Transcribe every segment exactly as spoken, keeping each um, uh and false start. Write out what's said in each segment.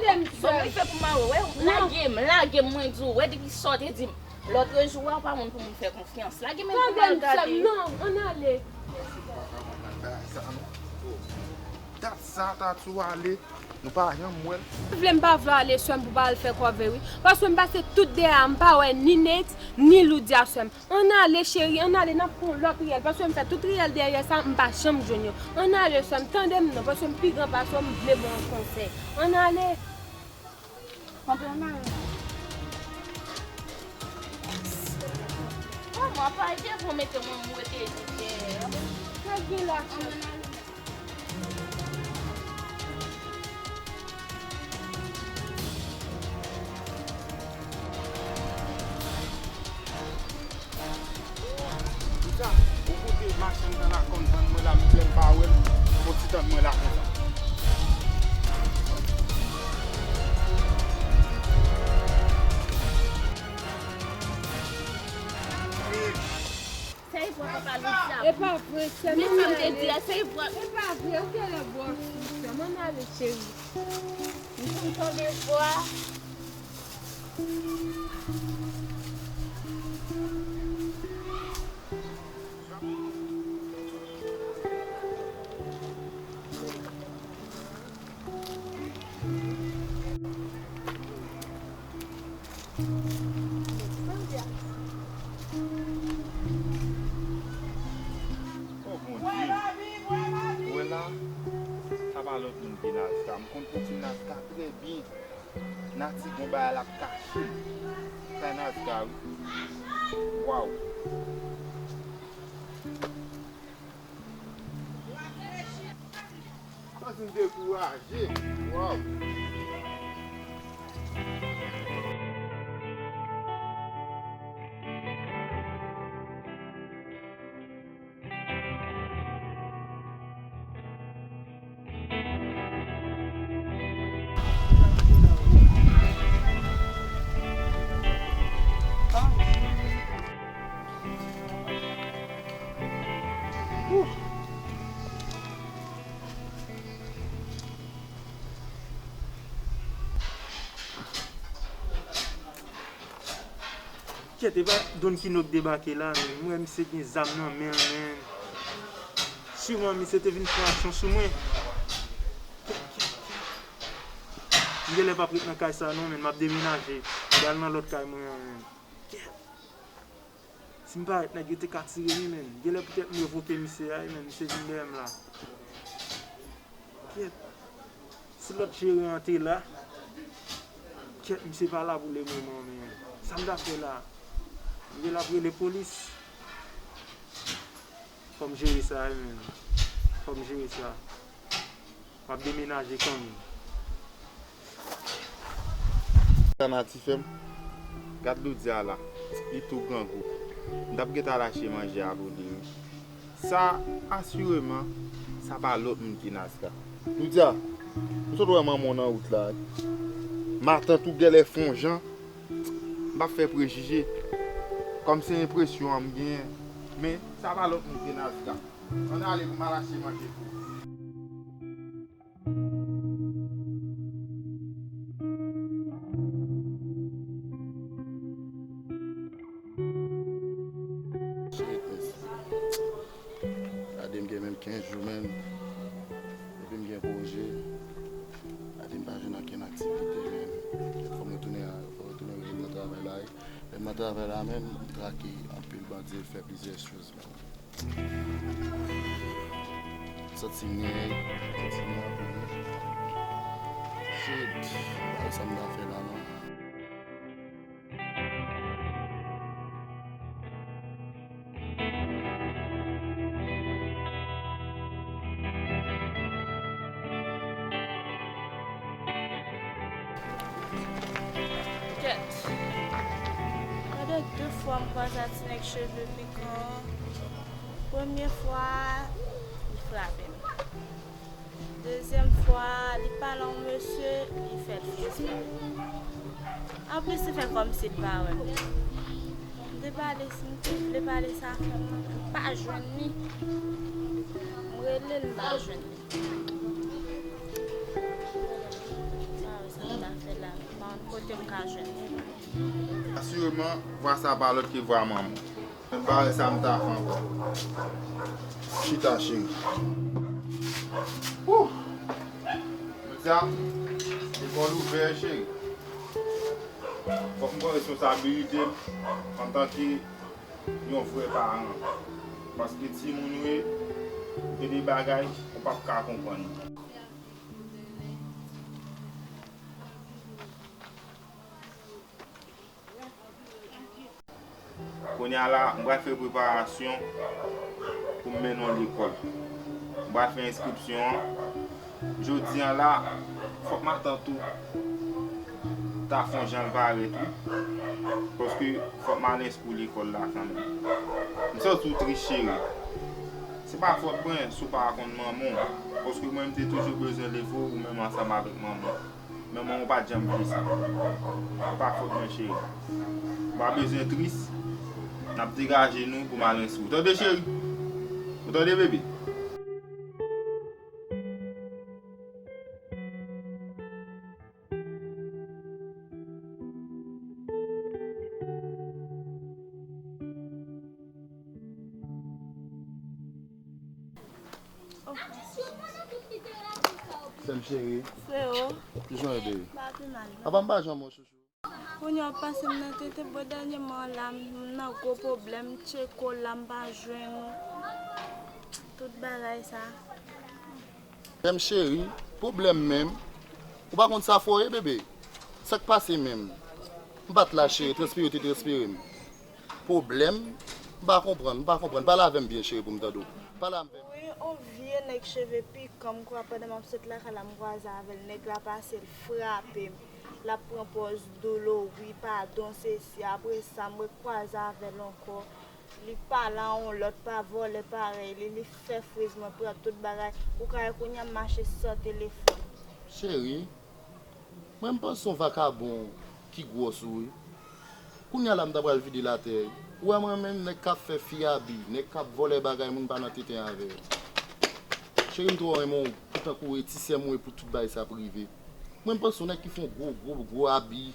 Bon, mwen fè pou mwen wè, wè, lage m, lage m, mwen di w, wè, depi sa w te di m lòt jou a, ou pa moun pou moun fè konfyans. Lage m pou m al gade. Non, ann ale. Dat sa ta tou ale, nou pa janm wè l. M vle m pa vle ale sè m pou pa al fè kòve wi. Paske m pase tout dèyè a, m pa wè ni Nate, ni Loudia sè m. Ann ale cheri, ann ale, n ap pran lòt riyèl, paske m fè tout riyèl dèyè sa, m pa janm jwenn yo. Ann ale sè m, tande m non, paske m pi gran pase w, m vle ba w yon konsèy. Ann ale. Ann ale. Manman, pa devan mete mwen m rete dèyè. Sa gen la, cheri? Ou sa, ou koute machann nan la konn vann mwen la, lè m pa wè l, fò ti tann mwen la konsa. Sèy vwa papa Loudia. E pa vre, sè m. Men sa m te di a, sèy vwa. E pa vre, ou genlè bwè sou sè m. Ann ale, cheri. M konn tande vwa. O Bondye, ou wè la, sa pa lòt moun ke Nazka. M konn pitit Nazka trè byen. Nati gon bagay l ap kache. Sa Nazka wi. Waw. Santi m dekouraje. Waw. Kèt, e pa Don Kino k debake la, men. M wè misye gen zam nan men l, men. Siman misye te vin fè aksyon sou mwen. M genlè p ap ret nan kay sa non, men. M ap demenaje. M pral nan lòt kay mwen an, men. Kèt. Si m parèt, nèg yo te ka tire m, wi, men. Genlè poutèt m revoke misye a, wi, men. Misye vin dèyè m la. Kèt. Si lòt jeran an te la, kèt, misye pa la pou lemoman, men. Sa m ta fè la? M te la pou rele polis. Fò m jere sa, wi, men. Fò m jere sa. M ap demenaje kanmenm. Sa Nati fè m. Gad Loudia la. Li tou grangou. M t ap gentan al achte manje a pou li, wi. Sa, asireman, sa pa lòt moun ke Nazka. Loudia, ou sot wè manman w nan wout la, wi. Matant ou genlè fè yon jan. M p ap fè prejije. Kòm se enpresyon an m genyen. Men, sa pa lòt moun ke Nazka. Ann ale pou m al achte manje pou ou. Shit, mesye. Gade m gen menm kenz jou, men. Epi m gen pwojè. Gade m pa jwenn okenn aktivite, men. Fò m retounen a, fò m retounen rejwenn nan travay la, wi. Lè m nan travay la, men, m trake anpil bandi, fè plizyè choz, men. Santi m nèg, santi m nan pou li. Shit, bagay sa m ta fè la non. Kèt. Pandan de fwa m kwaze ak ti nèg cheve pikan an. Premye fwa a, li frape m. Dezyèm fwa a, li pale a yon mesye, li fè l fiziye m. Anplis, li fè kòmsi li pa wè m. M te pale, m te vle pale sa, m pa jwenn li. M rele l, m pa jwenn li. M pa wè sa. la, m pa konn kote m ka jwenn li. Asireman, vwa sa a pa lòt ke vwa manman w. Men bagay sa m ta fè ankò. Chita, cheri. Wouh! Jodi a, lekòl ouvè, cheri. Fòk m pran responsabilite m antanke yon vrè paran. Paske timoun ou ye, gen de bagay ou p ap ka konprann. Kounye a la, m pral fè preparasyon pou m mennen w lekòl. M pral fè enskripsyon an. Jodi a la, fòk matant ou ta fè yon jan l parèt, wi. Paske fòk m al enskou lekòl la kanmenm. M santi w tris, cheri. Se pa fòt mwen si w pa konn manman w. Paske mwen, m te toujou bezwen leve w, ou menm ansanm avèk manman w. Men manman w pa t janm vle sa. Se pa fòt mwen, cheri. Ou pa bezwen tris. N ap degaje nou pou m al enskrip. Ou tande, cheri? Ou tande, bebe? Sè m cheri. Freo. Kijan w ye, baby? Pa pi mal, non. Apa m pa jwenn w, chouchou? Kounye a w ap pase m nan tete, bon, dènyèman la, m nan gwo pwoblèm, m tcheke w la, m pa jwenn ou. Tout bagay sa. Sè m cheri, pwoblèm menm. Ou pa konn sa fò ye, bebe. Sa k pase menm? M pa t la, cheri, transpire w te transpire m. Pwoblèm? M pa konprann, m pa konprann. Pale avè m byen, cheri, pou m tande w. Pale avè m. Wi, on vye nèg cheve pikan, m kwa pandan m ap sot lakay la, m kwaze avè l. Nèg la pase, l frape m. L ap pran pòz dolo, wi, padon, sesi. Apre sa, m rekwaze avè l ankò. Li pale a on lòt, pa vòlè parèy li, li fè friz mwen, pran tout bagay. Ou ka wè kounye a m mache san telefòn. Cheri, mwen m panse se yon vakabon ki gwòs ou ye. Kounye a la m ta pral vide l atè. Ou wè mwen menm, nèg k ap fè fi abi, nèg k ap vòlè bagay moun pa nan tete avè yo. Cheri, m twò renmen w pou tankou e ti sè m ou ye pou tout bagay sa ap rive. Mwen m panse w nèg ki fè yon gwo, gwo, gwo abi.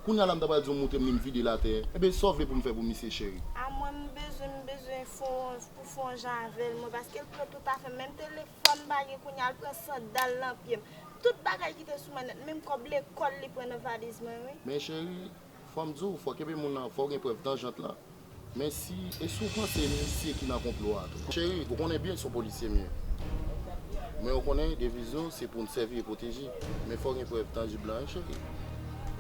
Kounye a la m ta pral di w montre m li m vide l atè. Ebyen sa w vle pou m fè pou misye, cheri? A mwen m bezwen, m bezwen fè w, pou fè yon jan avè l mwen, paske l pran tout afè m, menm telefòn m pa gen kounye a, l pran sandal nan pye m. Tout bagay ki te sou mwen nèt, menm kòb lekòl li pran nan valiz mwen, wi. Men cheri, fò m di w, fòk epi moun nan, fò w gen prèv tan jant lan. Men si, e si w panse misye ki nan konplo a tou? Cheri, ou konnen byen se yon polisye m ye. Men ou konnen deviz nou se pou n sèvi e pwoteje. Men fò w gen prèv tanjib lan, wi, cheri.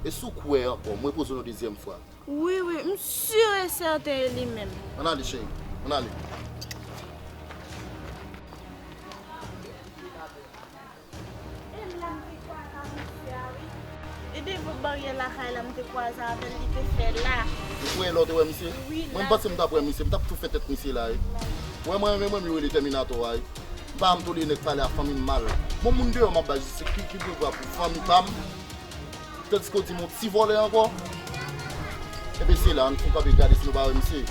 E si w kwè ankò, m repoze w yon dezyèm fwa. Wi, wi, m si e sèten e li menm. Ann ale, cheri. Ann ale. E la m te kwaze a misye a, wi. E devan baryè lakay la m te kwaze avè l, li te fè la. Ou kwè lè w te wè misye? Wi, la. Mwen, m panse m t ap wè misye, m t ap tou fè tèt misye la, wi. Ou wè mwen, mwen, mwen, m rele Tèminator a, wi. M pa janm tolere nèg pale a fanmi m mal. Bon, moun deyò m ap bay jistis, ki, ki devwa pou fanmi pa m? Tandiske w di m yon ti vòlè ankò? Ebyen, se la, ann fè kanpe gade si nou pa wè misye.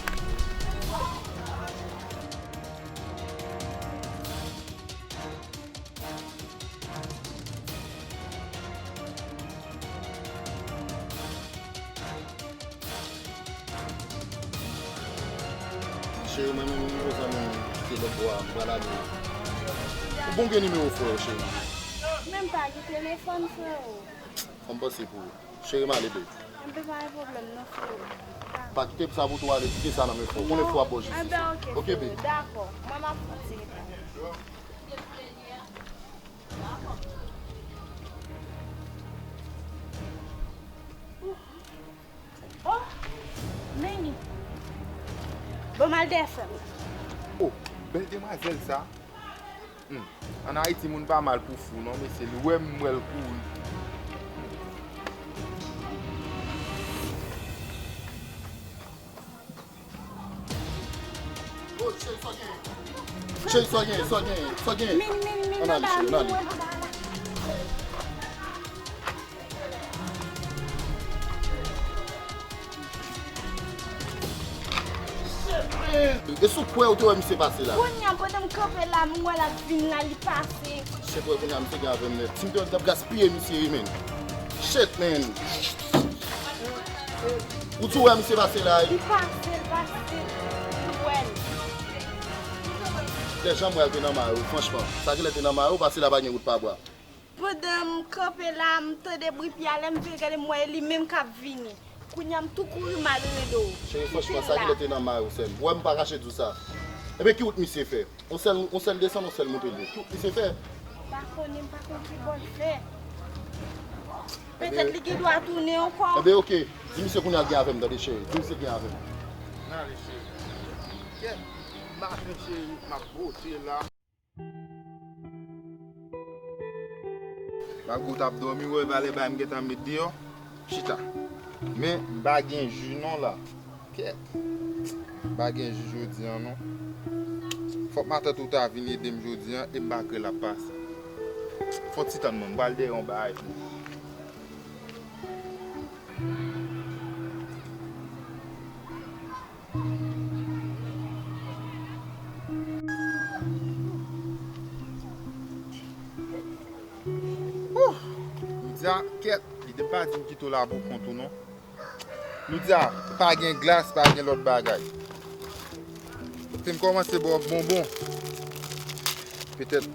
Cheri, mwen menm, yon zanmi m kite lòtbò a, m pral ale. Ou bon gen nimewo frè w, cheri? Men m pa gen telefòn, freo. Fò m panse pou ou. Cheri, m ale, babe. Enben, pa gen pwoblèm, non, freo. Pa kite sa pou tou ale, kite sa nan men frè w. Konnen frè w ap ba w jistis. Enben, oke, freo. Oke, babe. Dakò. Mwen, m ap fè ti reponn. Oh, men li. Bon, m al dèyè frè m. Oh, bèl demwazèl sa. Hmm. Ann Ayiti, moun pa mal pou fou, non, mesye. Li wè m, m wè l kouri. Cheri, sa w genyen? Cheri, sa w genyen? Sa w genyen? Sa w genyen? Ann ale, cheri, ann ale. E sou kwè ou te wè misye pase la? Kounye a, pandan m kanpe la, m wè l ap vin la, li pase. Cheri, kounye a, misye gen avè m nèt. Si m te wè l, m t ap gaspiye misye, wi, menn. Shit, man. Ou tou wè misye pase la, wi? Li pase, l pase. Ou wè l. Lè jan m wè l te nan mayo, franchman. Sa genlè te nan mayo, pase la pa gen wout pa bwa. Pandan m kanpe la, m tande bri pye a, lè m vire gade, m wè e li menm k ap vini. Kounye a, m tou kouri m al rele w. Cheri, franchman, sa genlè te nan mayo, sè m. Ou wè m pa kache di w sa. Ebyen, ki wout misye fè? On sèl, on sèl desann, on sèl monte l. Ki wout misye fè? M pa konnen, m pa konn ki bò l fè. Petèt li gen dwa tounen ankò. Ebyen, oke. Di misye kounye a l gen avè m, tande, cheri. Di misye l gen avè m. N ale, cheri. Kèt, maten, cheri, m ap bote la. Malgre w t ap dòmi, w wè valè bagay m gentan met deyò, chita. Men, m pa gen ji non la. Kèt. M pa gen ji jodi a non. Fòk matant ou ta vin ede m jodi a e m pa kwè l ap pase. Fò ti tann mwen, m pral dèyè yon bagay pou ou. Ouh! Lydia, kèt, li te pa di m kite w la pou kont ou non. Lydia, pa gen glas, pa gen lòt bagay. Te m kòmanse ba w bonbon. Petèt.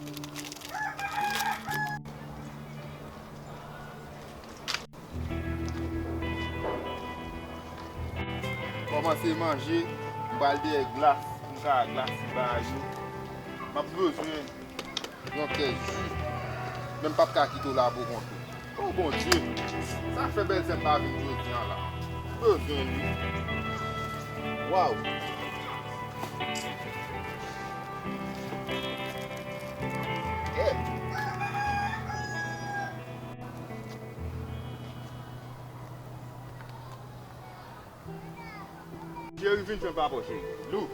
Kòmanse manje, m pral dèyè glas, pou m ka glase bagay yo. M ap bezwen yon kèk ji, men m p ap ka kite w la pou kont ou. O Bondye, sa k fè bèlsè m pa vin jodi a la? M bezwen li. Waw! Eh! Cheri, vin jwenn papa w, cheri. Lou.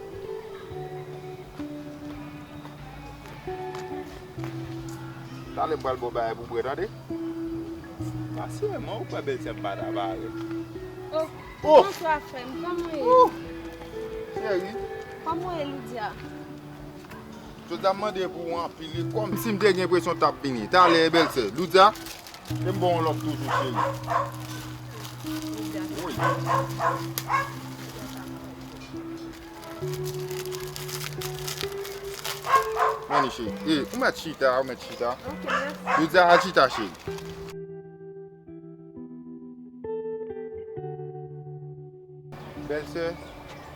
Talè m pral ba w bagay pou bwè, tande? Rasyure m, ou kwè bèlsè m pa ta parèt. Oh, oh! Bonswa, frè m. Kòman w ye? Oh! Cheri. Kòman w ye, Lydia? Jodi a m mande pou ou anpil, e kòmsi m te gen enpresyon w t ap vini. Talè, bèlsè. Lydia, e m ba w yon lòt toujou, cheri. Lydia. Wi. Mande, cheri. E, ou mèt chita, ou mèt chita. Ok, mèsi. Lydia, al chita, cheri. Bèlsè,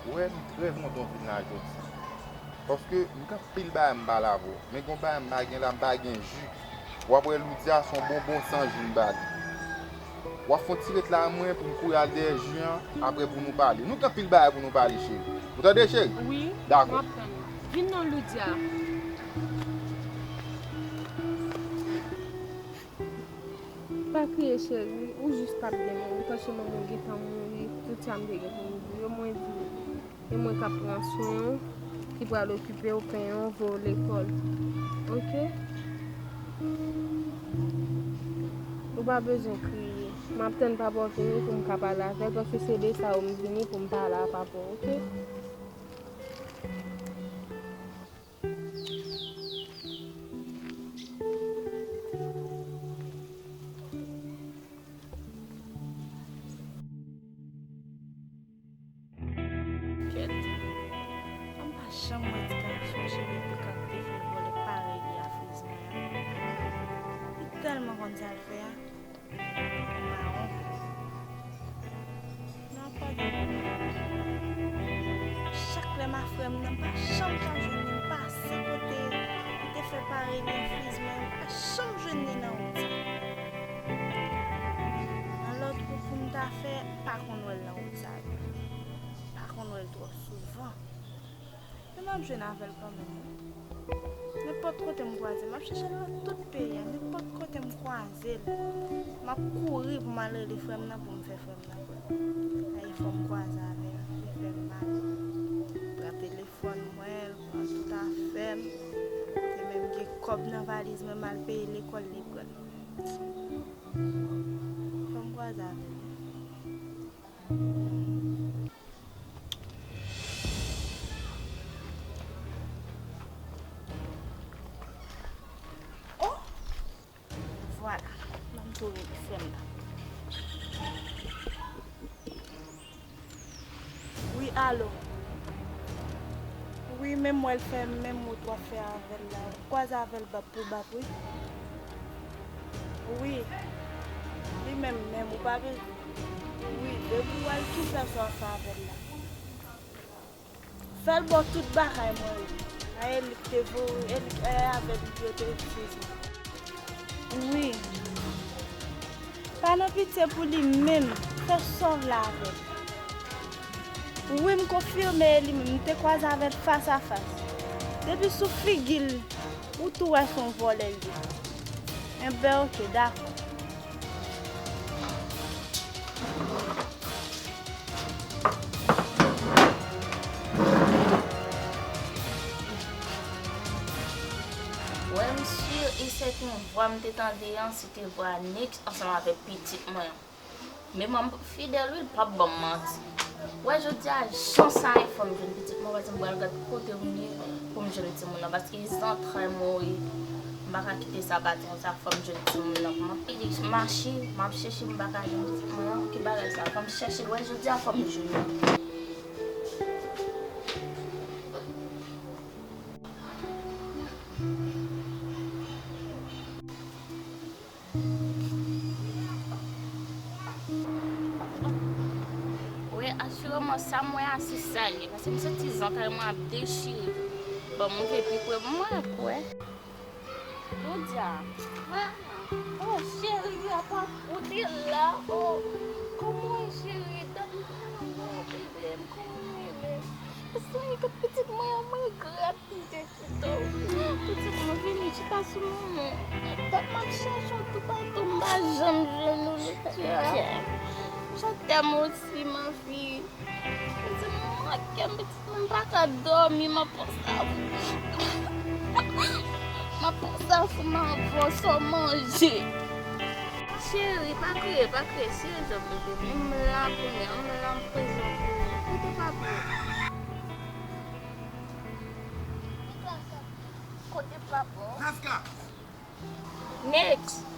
ou wè, m trè kontan w vin la jodi a. Paske m gen anpil bagay m pale avè w. Men gen yon bagay m pa gen la, m pa gen ji. W ap wè Lydia se yon bonbon san ji m ba li. W ap fè yon ti ret la mwen pou m kouri al dèyè ji an, apre pou nou pale. Nou gen anpil bagay pou nou pale, cheri. Ou tande, cheri? Wi, dakò. M ap tann ou. Vin non, Lydia. Pa kriye, cheri, ou jis p ap byen menm. Tanchè manman w gentan mouri, tout sa m te gen pou m di w yo, mwen di w. E mwen k ap pran swen w, ki pral okipe w, penyen w, voye w lekòl. Oke? Ou pa bezwen kriye. M ap tann papa w vini pou m ka pale avè l, paske se de sa yo m vini pou m pale a papa w, oke? Kèt. Mwen pa janm wè ti gason cheve pikant te fè vòlè parèy li a friz mwen an. Li tèlman konn sa l fè a. Mawon. Nan pa gen. Chak lè m a frè m nan, m pa janm ka jwenn li, m pase kote li te fè parèy li an friz mwen, m pa janm jwenn li nan wout sa. Nan lòt wout pou m ta fè, m pa konn wè l nan wout sa yo. M pa konn wè l twò souvan. Men m ap jwenn avè l kanmenm, wi. Nenpòt kote m kwaze l, m ap chèche l nan tout peyi a. Nenpòt kote m kwaze l, m ap kouri pou m al rele frè m nan pou m fè frè m nan kwè. Ay, fò m kwaze avè l, li fè m mal. Pran telefòn mwen, l pran tout afè m. Te menm gen kòb nan valiz mwen, m al peye lekòl, li pran l. Fò m kwaze avè l. Oh! Vwala. Ban m tou rele frè m nan. Alo. Wi, menm wè l fè menm wout w ap fè avè l la. Kwaze avè l bap pou bap, wi. Wi. Li menm menm, ou pa bezwen. Wi, depi w wè l, kisa sa w ap fè avè l la? Fè l ba w tout bagay mwen yo. A, e li k te voye, e li, e avè l yo te fizi. Wi. Pa nan pitye pou li menm. Fè sa w vle avè l. Wi, m konfime e li menm. M te kwaze avè l fas a fas. Depi sou figi l, ou tou wè se yon vòlè l ye. Enben, oke, dakò. Wè, m si e sèten vwa m te tande an, se te vwa nèg ansanm avèk pitit mwen an. Men manman fidèl, wi, l p ap ban m manti. Wè, jodi a, jan sa ye, fò m jwenn pitit mwen, paske m pral gad kote m ye pou m jwenn timoun nan, paske e zantray mwen, wi. M pa ka kite sa pati konsa, fò m jwenn timoun nan. M ap mache, m ap chèche, m pa ka jwenn pitit mwen an. Ki bagay sa? Fò m chèche l, wè, jodi a, fò m jwenn li. Wi, asireman, sa m wè a, se sa l ye. Paske m santi zantray mwen ap dechire. Bon, m rive pi pre pou mwen, pou wè. Jodi a. Oh, cheri, apa ou te la? Oh, kòman w ye, cheri? Dat mwen pa wè w, bebe m, kòman w ye menm? Èske w gen pitit mwen an? Mwen regrèt m te kite w. Pitit mwen, vini chita sou manman. Dat m ap chèche w toupatou, m pa janm jwenn ou, Letitia. Je t'aime aussi, ma fille. Pitit mwen manke m, pitit mwen, m pa ka dòmi, m ap panse a ou. M ap panse a ou, m ap panse a ou, sa w manje. Cheri, pa kriye, pa kriye, cheri, jan bebe m, m la pou mwen, m la, m prezan pou ou. Kote papa w? Kote papa w? Next.